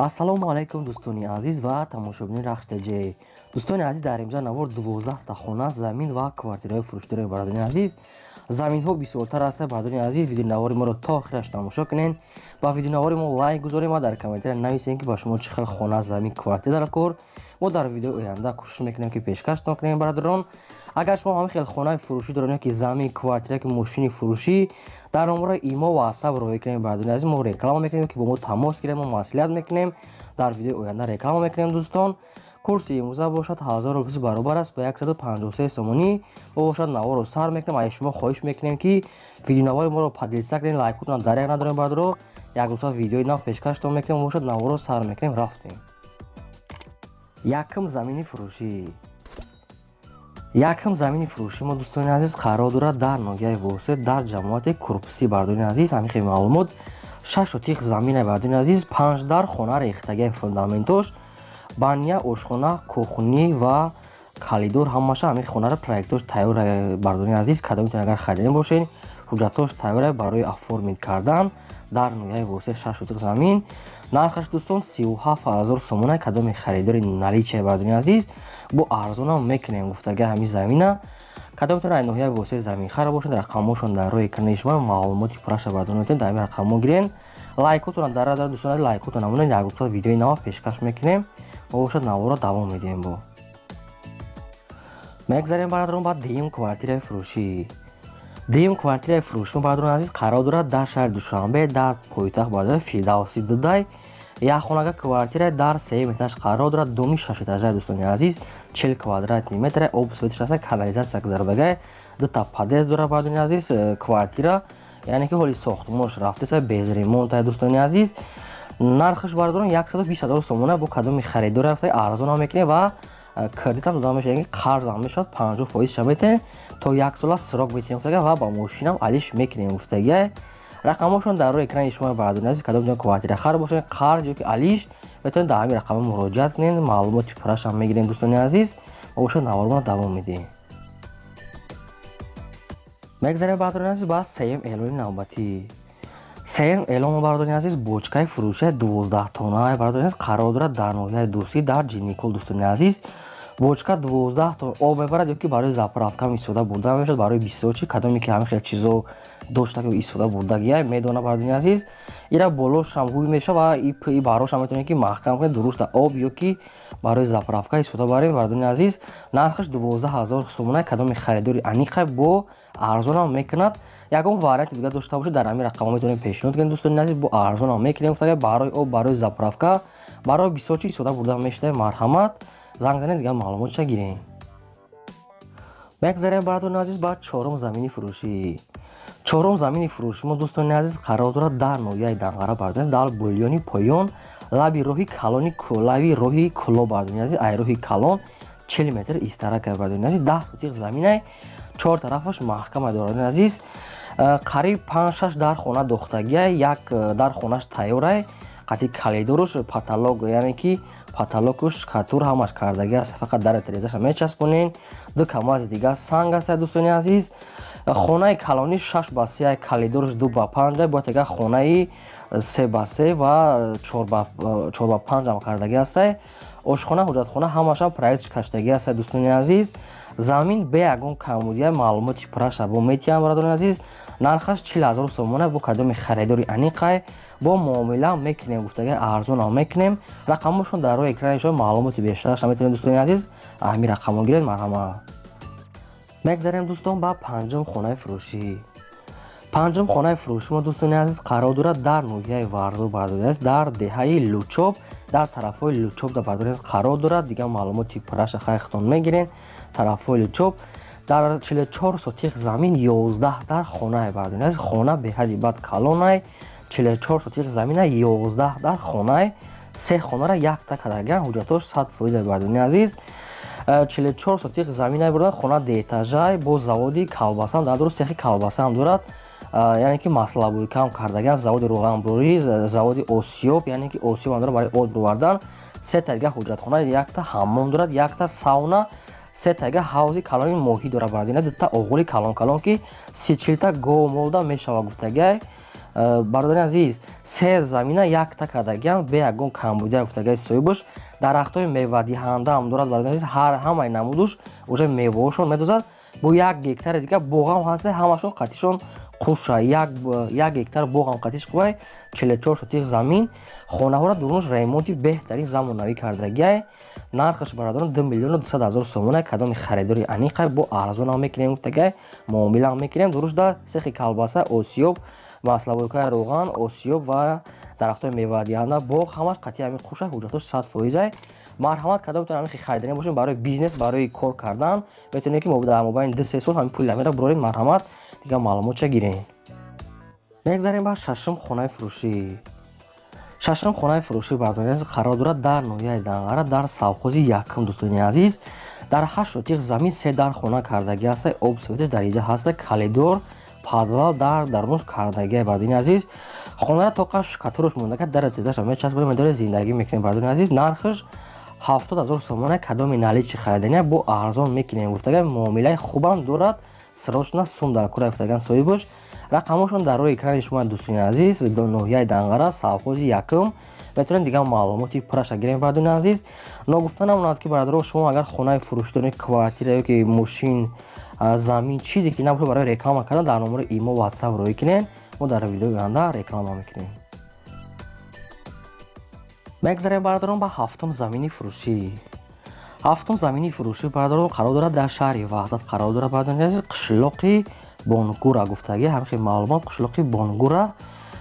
Ассалому алайкум, дӯстони азиз ва тамошобинони Рахш ТЖ. Дӯстони азиз, дар имза навор 12-та хона, замин ва квартираҳои фурӯшӣ дорем. Бародарони азиз, заминҳо бисёртар ҳастанд. Бародарони азиз, видеонавори моро то охираш тамошо кунед, ба видеонавори мо лайк гузорем ва дар комментария нависем, ки ба шумо чӣ хел хона, замин, квартира дар кор. Мо дар видеои оянда кӯшиш мекунем, ки пешкаштон кунем. Бародарон, агар шумо ҳамин хел хонаи фурӯшӣ доред, ки замин, квартира, ки мошини фурӯшӣ, дар номерои имо, Ватсап роҳӣ кунем. Бародарони азиз, мо реклама мекунем, ки бо мо тамос гирем, мо маслиҳат мекунем, дар видеои оянда реклама мекунем. Дӯстон, курси имрӯза бошад 1000 рубл, баробар аст ба 153 сомонӣ. Мо бошад наворро сар мекунем. Аз шумо хоҳиш мекунем, ки видеонавори моро поделиться кунед, лайкотон даряк надорем. Бародаро, як рӯза видеои нав пешкаштон мекунем. Бошад наворро сар мекунем, рафтем. Якум замини фурӯшӣ. Якум замини фурӯшӣ мо, дӯстони азиз, қарор дорад дар ноҳияи Восеъ, дар ҷамоати Курпусӣ. Бародарони азиз, ҳамин хел маълумот: 6 сотих замина, бародарони азиз, панҷ дар хона рехтагиа, фундаментош, баня, ошхона, кухни ва калидор, ҳамаша ҳамин хонаро проектош тайёр. Бародарони азиз, кадомитон агар харидани бошед, ҳуҷҷатҳош тайёра барои оформить кардан. Дар ноҳияи Восеъ 6 сотих замин, нархаш, дӯстон, 37 000 сомона. Кадоми харидори наличие, бародарони азиз, бо арзонам мекунем гуфтага ҳамин замина. Кадомитон ай ноҳияи Восеъ заминхара бошед, рақамҳошон дар рӯи экрани шумо, маълумоти пурраша, бародарон, метавонед дар ҳамин рақамҳо гирен. Лайкотона дар дӯстон, лайкотона монед, як рӯза видеои нав пешкаш мекунем. Мо бошад наворро давом медиҳем. Бо мегзарем, бародарон, ба дуюм квартираи фурӯшӣ. Дуюм квартираи фурӯшӣ, бародарони азиз, қарор дорад дар шаҳри Душанбе, дар пойтахт, бародари Фирдавси дудай. Як хонага квартира дар сеюм этаж қарор дорад, доми шашэтажаи. Дӯстони азиз, 40 квадратный метр, об светиш аста, канализатсия гузарадагай, дута подъезд дорад. Бародарони азиз, квартира, яъне ки ҳоли сохтмонш рафтеса, без ремонта. Дӯстони азиз, нархаш, бародарон, 120 000 сомона. Бо кадоми харидор рафта, арзонам мекунем ва кредитам дода мешавад, яъне қарзам мешавад, 50% ша метаҳем, то як сола срок метиҳем гуфтага ва ба мошинам алиш мекунем гуфтага. Рақамҳошон дар рӯи экрани шумо, бародарони азиз. Кадом квартира хар бошед, қарз ё ки алиш, метавонед дар ҳамин рақамҳо муроҷиат кунед, маълумоти пуррашам мегирем. Дӯстони азиз, мо бошад навормона давом медиҳем. Мегзарем, бародарони азиз, ба сеюм эълони навбатӣ. Сеюм эълон, бародарони азиз, бочкаи фурӯшии 12 тонна, бародарони азиз, қарор дорад дар ноҳияи Дӯстӣ, дар Ҷинникол. Дӯстони азиз, бочка 12 тон об мебарад ё ки барои заправкам истифода бурда мешавад, барои бисёр чи. Кадоме ки ҳамин хел чизо дошта, ки истифода бурдагия, медона. Бародарони азиз, ира болошам ҳуй мешавад ва и барошам метавонед, ки маҳкам кунед, дуруста об ё ки барои заправка истифода барем. Бародарони азиз, нархаш 12 000 сомона. Кадоми харидори аниқа, бо арзонам мекунад. Ягон варианти дига дошта бошед, дар ҳамин рақамҳо метавонем пешниҳод кунем. Дӯстони азиз, бо арзонам мекунем. Барои об, барои заправка, барои бисёр чи истифода бурда мешуда. Марҳамат, занг занед, дигар маълумотша гирем. Мегзарем, бародарони азиз, ба чорум замини фурӯшӣ. Чорум замини фурӯшӣ мо, дӯстони азиз, қарор дорад дар ноҳияи Данғара, бародарони, дар Бӯлёни поён, лаби роҳи калони, лаби роҳи Кулоб. Бародарони азиз, ай роҳи калон 40 метр истара кард. Бародарони азиз, 10 сотих заминай, чор тарафаш маҳкама. Бародарони азиз, қариб панҷ шаш дар хона дохтагия, як дар хонаш тайёрай, қати калидоруш, потолок, яъне ки потолокуш штукатур ҳамаш кардаги аст, фақат дари терезаша мечаспонен. Ду камази дига санг аст. Дӯстони азиз, хонаи калонӣ 6 ба 3, калидорш 2 ба 5, бояд яга хонаи 3 ба 3 ва 4 ба 5 ҳам кардаги астай. Ошхона, ҳуҷҷатхона, ҳамаша проектш каштагӣ аст. Дӯстони азиз, замин бе ягон камбудия, маълумоти пурраша бо метиҳам. Бародарони азиз, нархаш 40 000 сомона. Бо кадоми харидори аниқай, бо муомила мекунем гуфтага, арзонам мекунем. Рақамҳошон дар рӯи экрани шумо, маълумоти бештараша метавонед, дӯстони азиз, ҳамин рақамҳо гиред. Марҳамат. Мегзарем, дӯстон, ба панҷум хонаи фурӯшӣ. Панҷум хонаи фурӯшӣ мо, дӯстони азиз, қарор дорад дар ноҳияи Варзоб, бародари азиз, дар деҳаи Лучоб, дар тарафҳои Лучоб да, бародари азиз, қарор дорад. Дигар маълумоти пурраша хайхтон мегирен. Тарафҳои Лучоб, дар 44 сотих замин, 11 дар хонае. Бародари азиз, хона беҳади бад калонай, 44 сотих замина, 11 дар хонае, се хонара якта кардаган, ҳуҷҷатош 100%. Бародари азиз, 44 сотих замина бурда, хона дуэтажай, бо заводи колбасам дар дорад, сехи колбасаам дорад, яъне ки маслобойкаам кардаган, заводи рӯғанбурӣ, заводи осиёб, яъне ки осиёбам дорад барои од бировардан. Сета дига ҳуҷҷатхона, якта ҳаммом дорад, якта сауна, сета дига ҳавзи калони моҳӣ дорад. Баъдина дута оғули калон калон, ки 30-40-та гов молда мешава гуфтагай. Бародари азиз, се замина якта кардагиам, бе ягон камбудия гуфтагаи соҳибаш. Дарахтҳои мевадиҳанда ҳам дорад, бародари азиз, ҳар ҳамаи намудуш уже меваҳошон медозад. Бо 1 гектари дига боғам ҳаста, ҳамашон қатишон қуша, 1 гектар боғам қатиш қувай, 44 сотих замин. Хонаҳоро дурунаш ремонти беҳтарин замонавӣ кардагиай. Нархаш бародарон 2 миллиону 200 ҳазор сомона. Кадоми харидори аниқай, бо арзонам мекунем гуфтагай, муомилаам мекунем. Дурушда сехи колбаса, осиёб, маслобойкаи роған, осиёб ва дарахтҳои мевадиҳанда, боғ ҳамаш қатъи ҳамин қуша, ҳуҷҷатош 100%. Марҳамат, кадомтон ҳамин хариданӣ бошед барои бизнес, барои кор кардан, метавонед ки дар мобайни 2-3 сол ҳамин пули ҳаминро буроред. Марҳамат, дигар маълумотча гиред. Мегзарем ба шашум хонаи фурӯшӣ. Шашум хонаи фурӯшӣ, бародарони азиз, қарор дорад дар ноҳияи Данғара, дар совхози якум. Дӯстони азиз, дар 8 сотих замин 3 дар хона кардагӣ ҳаста, об светаш дар инҷа ҳаста, коридор, подвал дар дарунаш кардагӣ. Бародарони азиз, хонара тоқа шкатурош мондака, дар тезаша мечаспонем, медорем, зиндагӣ мекунем. Бародарони азиз, нархаш 70 ҳазор сомона. Кадоми наличи харидания, бо арзон мекунем гуфтага, муомилаи хубам дорад, срочно сум дар кора гуфтаган соҳибаш. Рақамошон дар рӯи экрани шумо, дӯстони азиз, ноҳияи Данғара, совхози якум. Метавонед дигар маълумоти пурраша гирем, бародарони азиз. Ногуфта намонад ки бародаро, шумо агар хонаи фурӯшӣ доред, квартира ё ки мошин, замин, чизе ки набошад, барои реклама кардан дар номери имо, ватсап роҳӣ кунед, мо дар видеои оянда реклама мекунем. Мегзарем, бародарон, ба ҳафтум замини фурӯшӣ. Ҳафтум замини фурӯшӣ, бародарон, қарор дорад дар шаҳри Ваҳдат, қарор дорад, бародарони азиз, қишлоқи Бонгура гуфтагӣ, ҳамхел маълумот, қишлоқи Бонгура,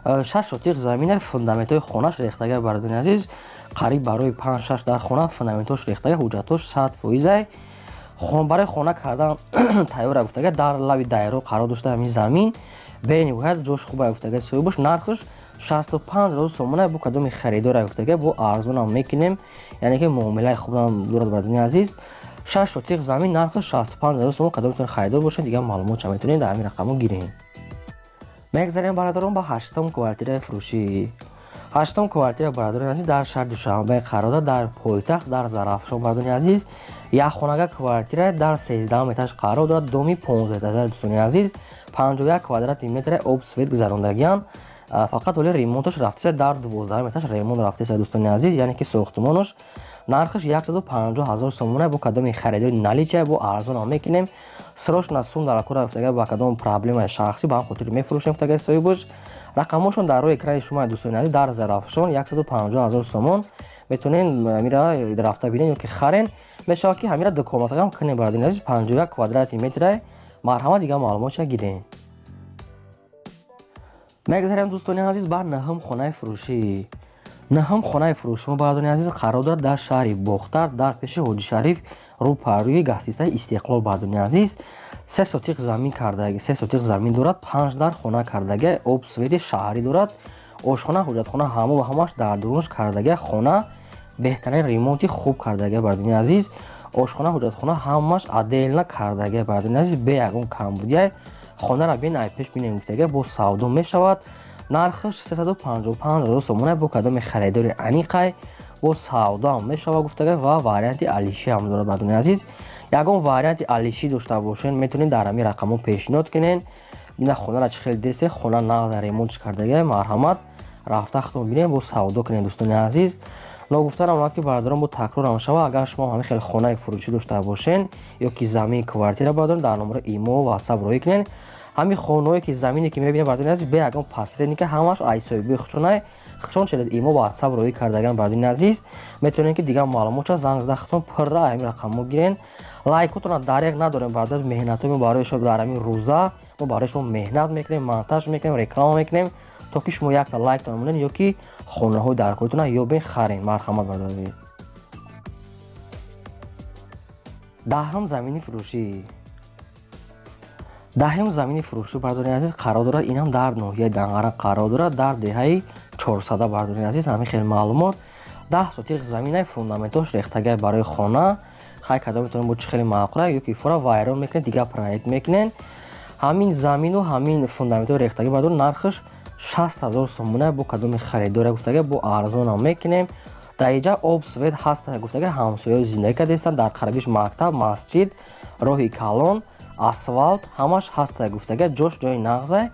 6 сотих замина, фундаментҳои хонаш рехтага, бародарони азиз, қариб барои 5-6 дар хона фундаментҳош рехтага, ҳуҷҷатҳош 100%. Барои хона кардан тайёра гуфтага, дар лаби дайро қарор дошта ҳамин замин, бениҳоят ҷош хуба гуфтага соҳибаш. Нархаш 65 ҳазор сомона, бо кадоми харидора гуфтага, бо арзонам мекунем, яъне ки муомилаи хубам дорад, бародарони азиз. 6 сотих замин, нархаш 65 ҳазор сомон. Кадомтон харидор бошед, дигар маълумотша метавонед дар ҳамин рақамҳо гиред. Мегзарем, бародарон, ба ҳаштум квартираи фурӯшӣ. Ҳаштум квартира, бародарони азиз, дар шаҳри Душанбе қарор дорад, дар пойтахт, дар Зарафшон, бародарони азиз. Якхонага квартира дар 13 этаж қарор дорад, доми 15 этажа, дӯстони азиз, 51 квадрати метра об свет гузарондагианд. Фақат ҳоли ремонташ рафтеса, дар 12 этаж ремонт рафтеса, дӯстони азиз, яъне ки сохтмонаш. Нархаш 150 ҳазор сомона, бо кадоми харидори наличия, бо арзонам мекунем. Срочно сум дар кора гуфтага, ба кадом проблемаи шахсӣ, ба ҳам хотир мефурӯшем гуфтага соҳибаш. Рақамҳошон дар рӯи экрани шумо, дӯстони азиз, дар Зарафшон 150 ҳазор сомон. Метавонед ҳамира рафта бинед ё ки харен. Мешавад ки ҳамира дукоматагам кунем, бародарони азиз, 51 квадрати метра. Марҳамат, дигар маълумотша гирем. Мегзарем, дӯстони азиз, ба наҳум хонаи фурӯшӣ. Наҳум хонаи фурӯшӣ мо, бародарони азиз, қарор дорад дар шаҳри Бохтар, дар пеши Ҳоҷи Шариф, рӯпарӯи гастистаи Истиқлол, бародарони азиз. 3 сотих замин кардаги, 3 сотих замин дорад, 5 дар хона кардаги, об свети шаҳрӣ дорад, ошхона, ҳуҷҷатхона ҳамо ва ҳамаш дар дурунаш кардаги, хона беҳтарин ремонти хуб кардаги, бародарони азиз, ошхона, ҳуҷҷатхона ҳамаш отдельно кардаги, бародарони азиз, бе ягон камбудия. Хонаро бин, ай пеш бинем гуфтага, бо савдо мешавад. Нархаш 355 ҳазор сомона, бо кадоми харидори аниқай, бо савдоам мешавад гуфтага, ва варианти алишӣ ҳам дорад, бародарони азиз. Ягон варианти алишӣ дошта бошед, метавонед дар ҳамин рақамҳо пешниҳод кунед. Бина, хонара чӣ хеле десте, хона нағз ремонтш кардага. Марҳамат, рафта худтон бинед, бо савдо кунед, дӯстони азиз. Ногуфта намонад ки, бародарон, бо такрорам шава, агар шумо ҳамин хел хонаи фурӯшӣ дошта бошед ё ки замин, квартира, бародарон, дар номери имо, ватсап роҳӣ кунед. Ҳамин хонаҳое ки замине ки мебинед, бародарони азиз, бе ягон посредника ҳамаш ай соҳибои худшонай, худшон через имо, ватсап роҳӣ кардаган, бародарони азиз. Метавонед ки дигар маълумотша занг зада худтон пурра ҳамин рақамҳо гирен. Лайкотона дареғ надорем, бародар, меҳнатҳои мо барои шумо дар ҳамин рӯза, мо барои шумо меҳнат мекунем, монтаж мекунем, реклама мекунем, то ки шумо якта лайктон монед ё ки хонаҳои даркоритона ёбен, харен. Марҳамат, бародари. Даҳум замини фурӯшӣ. Даҳум замини фурӯшӣ, бародари азиз, қарор дорад, инам дар ноҳияи Данғара қарор дорад, дар деҳаи Чорсада, бародари азиз, ҳамин хел маълумот. 10 сотих заминаи фундаментош рехтагай барои хона. Хай, кадом метавонед, бо чӣ хеле маъқула, ё ки фура вайрон мекунед, дигар проект мекунед. Ҳамин замину ҳамин фундаментҳои рехтагӣ, бародарон, нархаш 60 ҳазор сомона, бо кадоми харидора гуфтага, бо арзонам мекунем. Дар инҷа об свет ҳаст гуфтага, ҳамсояҳо зиндагӣ кардастанд, дар қарибиш мактаб, масҷид, роҳи калон, асфалт ҳамаш ҳаст гуфтага, ҷош ҷои нағзай.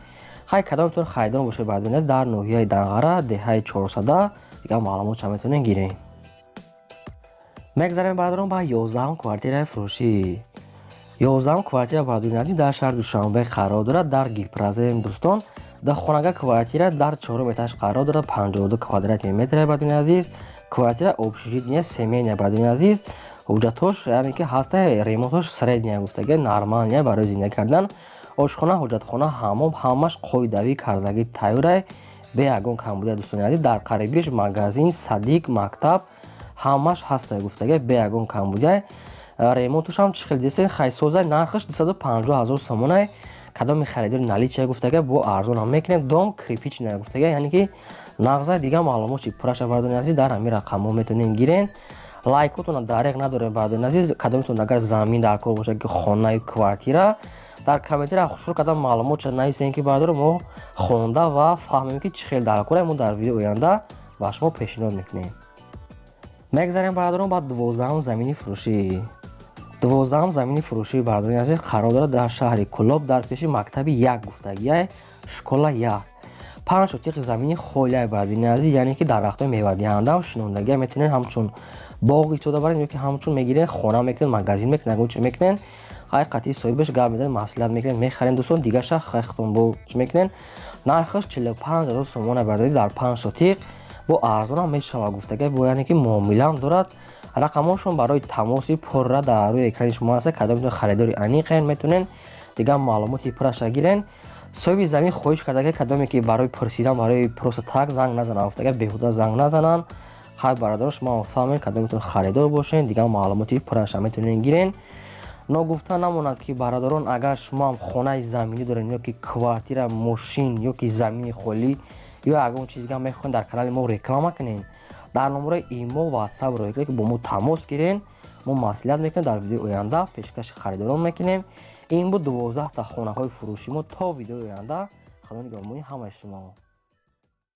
Хай, кадомтон харидор бошед, бародари, дар ноҳияи Данғара, деҳаи Чорсада, дигар маълумотша метавонед гиред. Мегзарем, бародарон, ба 11-ум квартираи фурӯшӣ. 11-ум квартира, бародари азиз, дар шаҳри Душанбе қарор дорад, дар Гипрозем, дӯстон. Дар хонага квартира дар чорум этаж қарор дорад, 52 квадрати метр, бародари азиз. Квартира общежитие семейная, бародари азиз. Ҳуҷҷатҳош, яъне ки ҳаста, ремонтош средняя гуфтага, нормальная барои зиндагӣ кардан. Ошхона, ҳоҷатхона, ҳаммом ҳамаш қоидавӣ кардагӣ тайёрай, бе ягон камбудия, дӯстони азиз. Дар қарибиш магазин, садик, мактаб ҳамаш ҳаста гуфтага, бе ягон камбудия. Ремонтушам чӣ хел дидесен, хайсозай. Нархаш 250 000 сомонай. Кадоми харидори наличие гуфтага, бо арзонам мекунем. Дом кирпичная гуфтага, яъне ки нағза. Дигар маълумот чи пурраша, бародари азиз, дар ҳамин рақамҳо метавонед гирен. Лайкотона дареғ надорем, бародари азиз. Кадомитон агар замин дар кор бошад, ки хонаю квартира, дар комментария хушрӯ кардам маълумотша нависем, ки бародаро, мо хонда ва фаҳмем, ки чӣ хел дар кора, мо дар видеои оянда ба шумо пешниҳод мекунем. Мегзарем, бародарон, ба 12-ум замини фурӯшӣ. 12-ум замини фурӯшии, бародари азиз, қарор дорад дар шаҳри Кӯлоб, дар пеши мактаби як гуфтагиай, школа як. 5 сотиқи замини холиай, бародари азиз, яъне ки дарахтҳои мевадиҳандаам шинондагия. Метавонед ҳамчун боғ истифода баред ё ки ҳамчун мегиред, хона мекунед, магазин мекунед, ягон чи мекунед. Хай, қатъи соҳибаш гап мезанед, маслиҳат мекунед, мехаред, дӯстон. Дигарша хай худтон бо чӣ мекунед. Нархаш 45 000 сомона, бародари, дар 5 сотиқ, бо арзонам мешавад гуфтага, бо яъне ки муомилаам дорад. Рақамҳошон барои тамоси пурра дар рӯи экрани шумо ҳаста. Кадомитон харидори аниқен, метавонед дигар маълумоти пурраша гирен. Соҳиби замин хоҳиш карда, ки кадоме ки барои пурсидан, барои просто так занг назананд гуфтага, беҳуда занг назананд. Хай, бародаро, шумо фаҳмед, кадомитон харидор бошед, дигар маълумоти пурраша метавонед гирен. Ногуфта намонад, ки бародарон, агар шумоам хонаи заминӣ доред ё ки квартира, мошин ё ки замини холӣ ё ягон чиз дигар мехоҳед дар канали мо реклама кунед, дар номерои имо, ватсап роҳӣ кунед, ки бо мо тамос гирен. Мо маслиҳат мекунем, дар видеои оянда пешкаши харидорон мекунем. Ин буд 12-та хонаҳои фурӯши мо. То видеои оянда, худо нигаҳбони ҳамаи шумо.